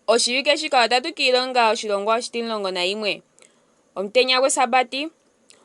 Oshiwike shika otatu ki ilonga oshilongwa oshitimulongo nayimwe, Omutenya gwEsabati,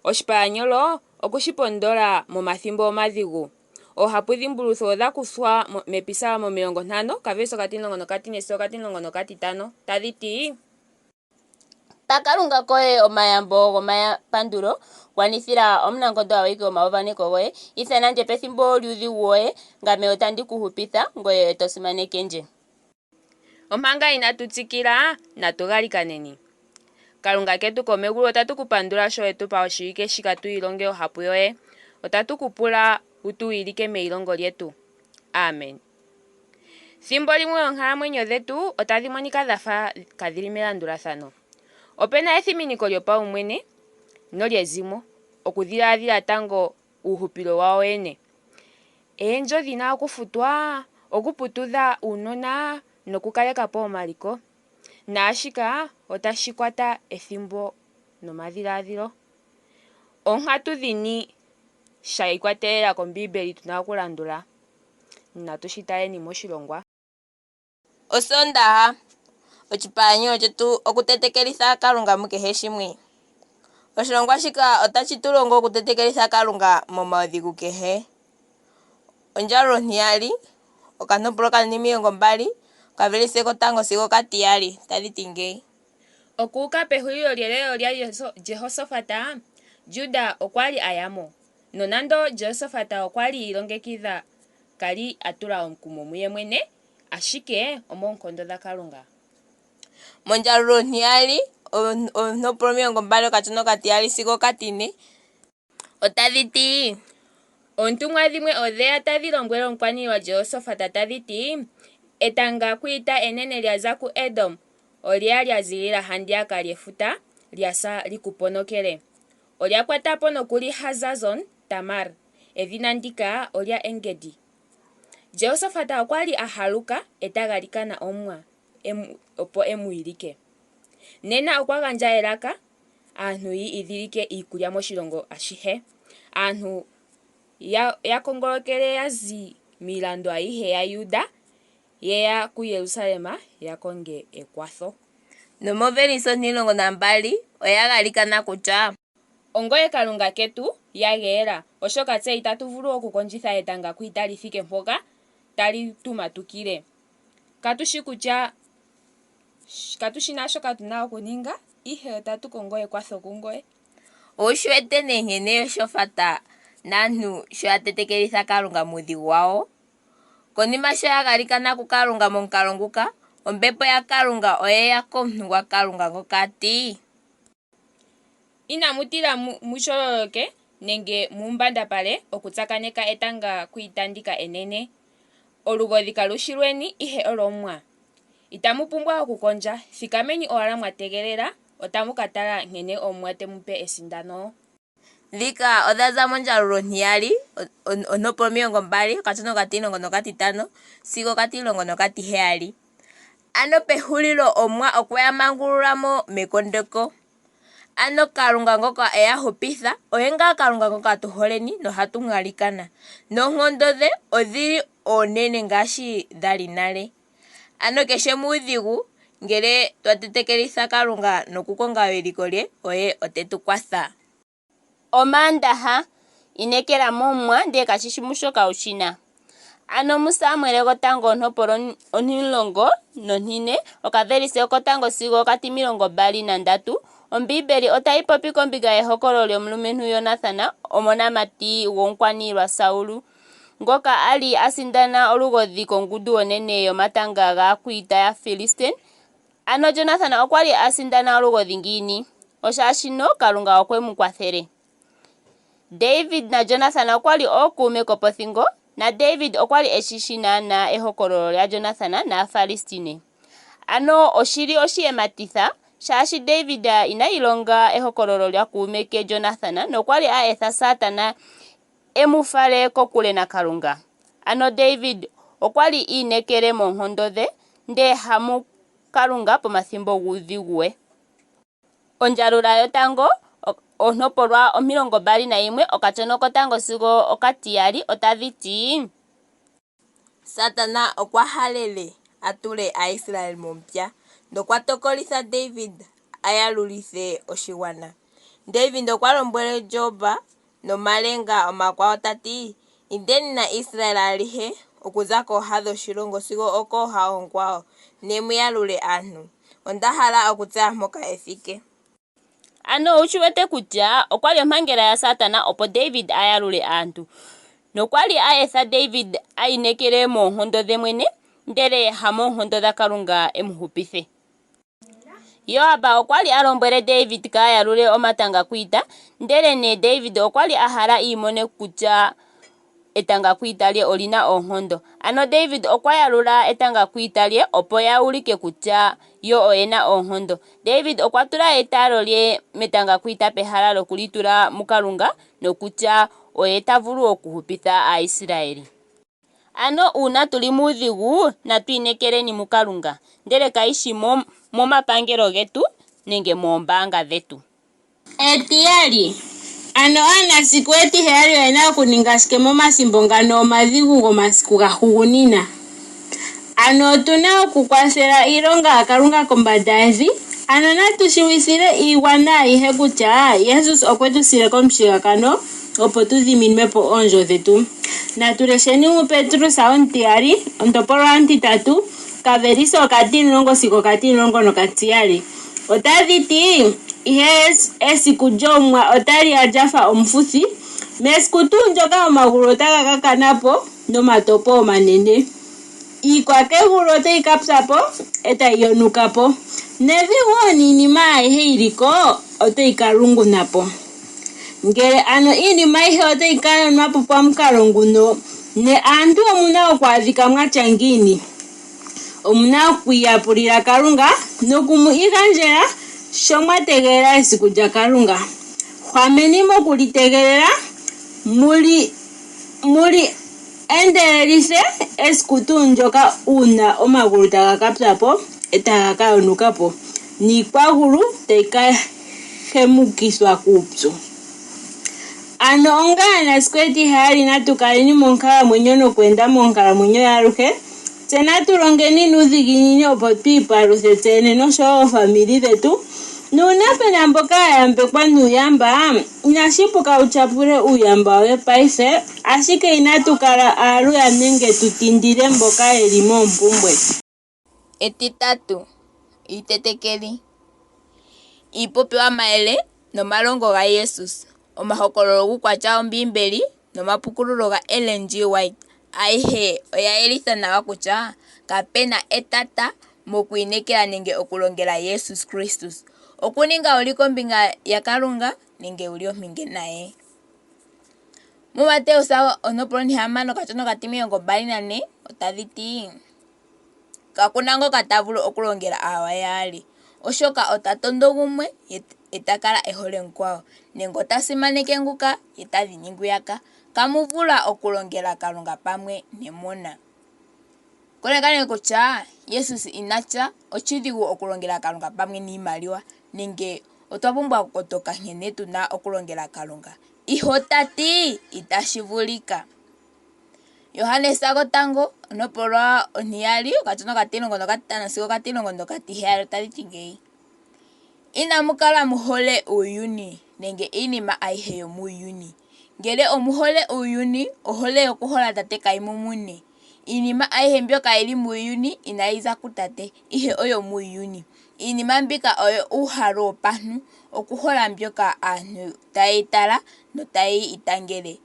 oshipalanyolo Oku shi pondola momathimbo omadhigu. Oohapudhimbulutho odha kuthwa mEpisalomi 50 okavelise okatimulongo nokatine sigo okatimulongo nokatitano tadhi ti. Pa Kalunga koye omayambo gomapandulo, gwanithila Omunankondoawike omauvaneko goye. Ithana ndje pethimbo lyuudhigu woye, ngame otandi ku hupitha, ngoye e to simaneke ndje. Omanga inatu tsikila, natu galikaneni. Kalunga ketu komegulu otatu ku pandula sho we tu pa oshiwike shika tu ilonge ohapu yoye. Otatu ku pula wu tu wilike meilongo lyetu. Amen. Thimbo limwe oonkalamwenyo dhetu otadhi monika dha fa kadhi li melandulathano. Ope na ethiminiko lyopaumwene nolyezimo okudhilaadhila tango uuhupilo wawo yene. Eendjo dhi na okufutwa, okuputudha uunona nokukaleka po omaliko. Naashika otashi kwata ethimbo nomadhilaadhilo. Oonkatu dhini sha ikwatelela kOmbiimbeli tu na okulandula? Natu shi taleni moshilongwa. Osoondaha, Oshipalanyolo shetu okutetekelitha Kalunga mukehe shimwe. Oshilongwa shika otashi tu longo okutetekelitha Kalunga momaudhigu kehe. Ondjalulo ontiyali, okantopolwa okatimilongombali, okavelise kotango sigo okatiyali, tadhi ti ngeyi. Okuuka pehulilo lyelelo lyaJehosafat, Juda okwa li a ya mo. Nonando Jehosafat okwa li i ilongekidha, ka li a tula omukumo muye mwene, ashike omoonkondo dhaKalunga. Mondjalulo ontiyali, ontopolwa 20 okatshona okatiyali sigo okatine, otadhi ti. Oontumwa dhimwe odhe ya tadhi lombwele omukwaniilwa Jehosafat tadhi ti, Etangakwiita enene lya za kuEdom olye ya lya ziilila handiyaka lyefuta lya sa li ku ponokele. Olya kwata po nokuli Hazazon Tamar, edhina ndika olya Engedi. Jehosafat okwa li a haluka e ta galikana Omuwa, opo e mu wilike. Nena okwa gandja elaka, aantu yi idhilike iikulya moshilongo ashihe. Aantu ya kongolokele ya zi miilando ayihe yaJuda ye ya kuJerusalem ya konge ekwatho. Nomovelise 12 oya galikana kutya. Ongoye Kalunga ketu, ya geela, oshoka tse itatu vulu okukondjitha etangakwiita li thike mpoka tali tu matukile. Katu shi kutya katu shi na shoka tu na okuninga, ihe otatu kongo ekwatho kungoye. Owu shi wete nee nkene Josafat naantu sho ya tetekelitha Kalunga muudhigu wawo? Konima sho ya galikana kuKalunga momukalo nguka, ombepo yaKalunga oye ya komuntu gwaKalunga ngoka a ti. Inamu tila mu shololoke nenge mu mbandapale okutsakaneka etangakwiita ndika enene. Olugodhi kalu shi lweni, ihe olwOmuwa. Itamu pumbwa okukondja, thikameni owala mwa tegelela, otamu ka tala nkene Omuwa te mu pe esindano. Ndhika odha za mondjalulo ontiyali, ontopolwa 20, okatshona okatimulongo nokatitano sigo okatimulongo nokatiheyali. Ano pehulilo Omuwa okwe ya mangulula mo mekondeko. Ano Kalunga ngoka e ya hupitha, oye ngaa Kalunga ngoka tu holeni nohatu mu galikana. Noonkondo dhe odhi li oonene ngaashi dha li nale. Ano kehe muudhigu, ngele twa tetekelitha Kalunga nokukonga ewiliko lye, oye ote tu kwatha. Omaandaha, Inekela mOmuwa, ndele kashi shi mushoka wu shi na. Ano muSamuel gotango ontopolwa 14 okavelise kotango sigo okatimilongombali nandatu, Ombiimbeli otayi popi kombinga yehokololo lyomulumentu Jonathan, omonamati gwomukwaniilwa Saul. ngoka a li a sindana olugodhi kongundu onene yomatanga gaakwiita yaFilistin. Ano Jonathan okwa li a sindana olugodhi ngiini? Oshaashino Kalunga okwe mu kwathele. David naJonathan okwa li ookuume kopothingo, na David okwa li e shi shi naanaa ehokololo lyaJonathan nAafilistine. Ano oshi li oshiyematitha, shaashi David ina ilonga ehokololo lyakuume ke Jonathan nokwa li a etha Satana e mu fale kokule naKalunga. Ano David okwa li i inekele moonkondo dhe, ndee hamuKalunga pomathimbo guudhigu we. Ondjalula yotango, ontopolwa 21 okatsono kotango sigo okatiyali otadhi ti. Satana okwa halele a tule Aaisraeli momupya. nokwa tokolitha David a yalulithe oshigwana. David okwa lombwele Joab nomalenga omakwawo ta ti, Indeni naIsrael alihe okuza kooha dhoshilongo sigo okooha oonkwawo, ne mu yalule aantu. Onda hala okutseya mpoka ye thike. Ano owu shi wete kutya okwa li ompangela yaSatana opo David a yalule aantu. Nokwa li a etha David a inekele moonkondo dhe mwene, ndele hamoonkondo dhaKalunga e mu hupithe. Joab okwa li a lombwele David kaa yalule omatangakwiita, ndele nee David okwa li a hala i imone kutya etangakwiita lye oli na oonkondo. Ano David okwa yalula etangakwiita lye opo ya ulike kutya yo oye na oonkondo. David okwa tula eitaalo lye metangakwiita pehala lyoku li tula muKalunga nokutya oye ta vulu okuhupitha Aaisraeli. Ano uuna tu li muudhigu, natu inekeleni muKalunga, ndele kayi shi momapangelo getu nenge moombaanga dhetu. Etiyali, ano aanasiku etiheyali oye na okuninga shike momathimbo ngano omadhigu gomasiku gahugunina? Ano otu na okukwathela iilonga yaKalunga kombanda yevi. Ano natu shiwithile iigwana ayihe kutya Jesus okwe tu sile komushigakano opo tu dhiminwe po oondjo dhetu. Natu lesheni muPetrus omutiyali, ontopolwa ontitatu, okavelise okatimulongo sigo okatimulongo nokatiyali. Otadhi ti, Ihe esiku lyOmuwa otali ya lya fa omufuthi. Mesiku tuu ndyoka omagulu otaga ka kana po nomatopo omanene. Iikwakegulu otayi ka pya po e tayi yonuka po, nevi wo niinima ayihe yi li ko otayi ka lunguna po. Ngele ano iinima ayihe otayi ka yonwa po pamukalo nguno, ne aantu omu na okwaadhika mwa tya ngiini? Omu na okwiiyapulila Kalunga noku mu igandjela sho mwa tegelela esiku lyaKalunga. Hwameni moku li tegelela, mu li mu li endelelithe esiku tuu ndyoka uuna omagulu taga ka pya po e taga ka yonuka po, niikwagulu tayi ka hemukithwa kuupyu. Ano onga aanasikola etiheyali natu kaleni monkalamwenyo nokweenda monkalamwenyo yaaluhe. Tse natu longeni nuudhiginini opo twi ipaluthe tse yene noshowo oofamili dhetu. Nuuna pena mboka ya yambekwa nuuyamba, inashi puka wu tyapule uuyamba woye paife, ashike inatu kala aaluya nenge tu tindile mboka yeli moompumbwe. Etitatu, iitetekeli, iipopiwamayele nomalongo gaJesus, omahokololo guukwatya wOmbiimbeli nomapukululo gaEllen G. White ayihe oya yelitha nawa kutya kape na etata mokwiinekela nenge okulongela Jesus Kristus. Okuninga wu li kombinga yaKalunga nenge wu li ompinge naye. MuMateus ontopolwa ontihamano okatsono okatimilongo mbali nane otadhi ti, Kaku na ngoka ta vulu okulongela aawa yaali, oshoka ota tondo gumwe ye e ta kala e hole mukwawo, nenge ota simaneke nguka ye ta dhini ngwiyaka. Kamu vula okulongela Kalunga pamwe nemona. Koneka nee kutya Jesus ina tya oshidhigu okulongela Kalunga pamwe niimaliwa nenge otwa pumbwa okukotoka nkene tu na okulongela Kalunga. Ihe ota ti itashi vulika. Johannes gotango ontopolwa ontiyali okatsono okatimulongo nokathano sigo okatimulongo nokatiheyali otadhi ti ngeyi, Inamu kala mu hole uuyuni nenge iinima ayihe yomuuyuni. Ngele omu hole uuyuni, ohole yokuhola Tate kayi mo mune. Iinima ayihe mbyoka yi li muuyuni inayi za kuTate, ihe oyomuuyuni. Iinima mbika oyo uuhalu wopantu, okuhola mbyoka aantu taye yi tala notaye yi itangele.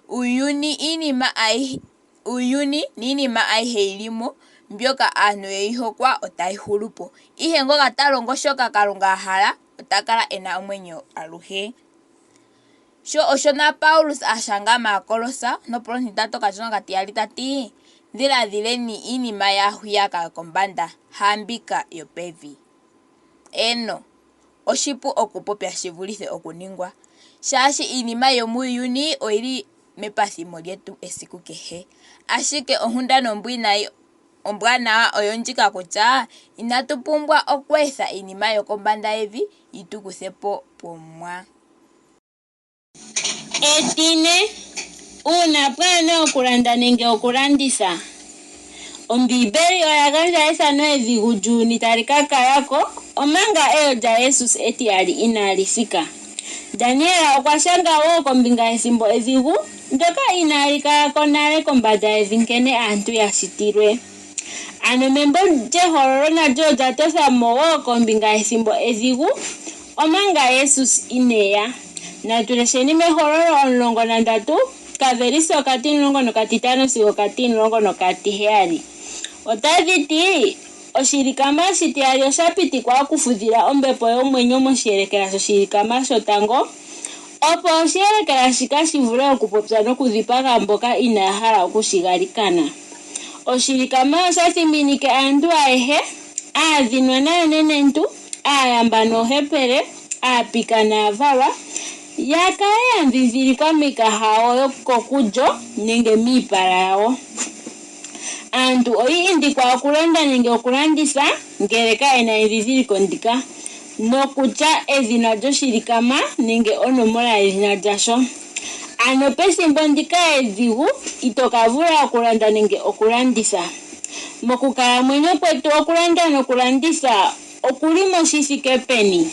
Uuyuni iinima ayihe Uuyuni niinima ayihe yi li mo, mbyoka aantu ye yi hokwa, otayi hulu po. Ihe ngoka ta longo shoka Kalunga a hala, ota kala e na omwenyo aluhe. Sho osho naPaulus a shanga mAakolossa ontopolwa ontintatu okashona okatiyali ta ti, Dhiladhileni iinima yaahwiyaka yokombanda, haambika yopevi. Eeno, oshipu okupopya shi vulithe okuningwa, shaashi iinima yomuuyuni oyi li mepathimo lyetu esiku kehe. Ashike onkundana ombwiinayi ombwanawa oyo ndjika kutya inatu pumbwa okweetha iinima yokombanda yevi yi tu kuthe po pOmuwa. Etine, uuna pwaa na okulanda nenge okulanditha. Ombiibeli oya gandja ethano edhigu lyuuyuni tali ka kala ko omanga eyo lyaJesus etiyali inaali thika. Daniel okwa shanga wo kombinga yethimbo edhigu ndyoka inaali kala ko nale kombanda yevi nkene aantu ya shitilwe. Ano membo lyEhololo nalyo olya totha mo wo kombinga yethimbo edhigu omanga Jesus inee ya. Natu lesheni mEhololo 13 kavelise 15 sigo 17. Otadhi ti oshilikama oshitiyali osha pitikwa okufudhila ombepo yomwenyo moshiyelekela shoshilikama shotango, opo oshiyelekela shika shi vule okupopya nokudhipaga mboka inaya hala oku shi galikana. Oshilikama osha thiminike aantu ayehe, aadhinwa naanenentu, aayamba noohepele, aapika naavalwa, ya kale ya ndhindhilikwa miikaha yawo yokokulyo nenge miipala yawo. Aantu oyi indikwa okulanda nenge okulanditha ngele kaye na endhindhiliko ndika, nokutya edhina lyoshilikama nenge onomola yedhina lyasho. Ano pethimbo ndika edhigu ito ka vula okulanda nenge okulanditha. Mokukalamwenyo kwetu okulanda nokulanditha oku li mo shi thike peni?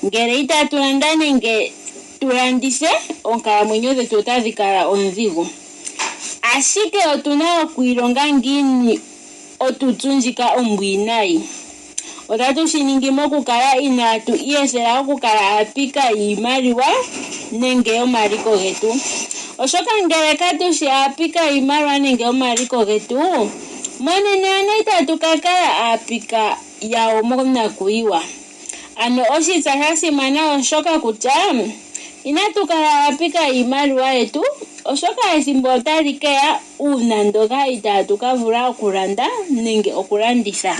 Ngele itatu landa nenge tu landithe, oonkalamwenyo dhetu otadhi kala oondhigu. Ashike otu na okwiilonga ngiini otutsu ndjika ombwiinayi? Otatu shi ningi mokukala inaatu iyethela okukala aapika yiimaliwa nenge yomaliko getu. Oshoka ngele katu shi aapika yiimaliwa nenge yomaliko getu monena ano itatu ka kala aapika yawo monakuyiwa. Ano oshitsa sha simana oshoka kutya inatu kala aapika yiimaliwa yetu, oshoka ethimbo otali ke ya uuna ndoka itaatu ka vula okulanda nenge okulanditha.